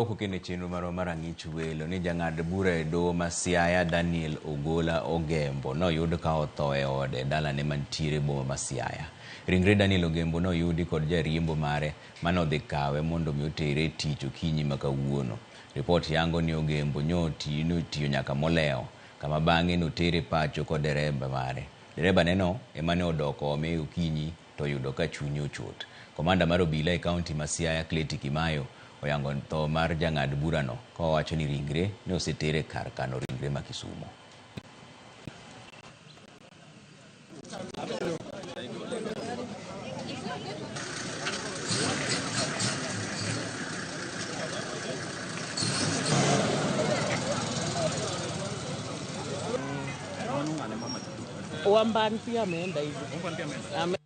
Moko kendo e chenro marwa mar ang'ich welo ni jang'ad bura e doho ma Siaya Daniel Ogola Ogembo noyud ka otho e ode dalane mantiere boma ma Siaya. Ringre Daniel Ogembo noyudi kod jariembo mare mane odhi kawe mondo mi otere e tich okinyi ma kawuono. Ripot yango ni Ogembo nyotiyo nyaka molewo kama bang'e notere pacho kod dereba mare. Dereba neno ema ne odok ome okinyi to oyudo ka chunye ochot. Komanda mar obila e kaunti ma Siaya Kleti Kimayo oyango tho mar jang'ad burano ka owacho ni ringre ne oseter e kar kano ringre ma Kisumo. Wamban pia ameenda hivi.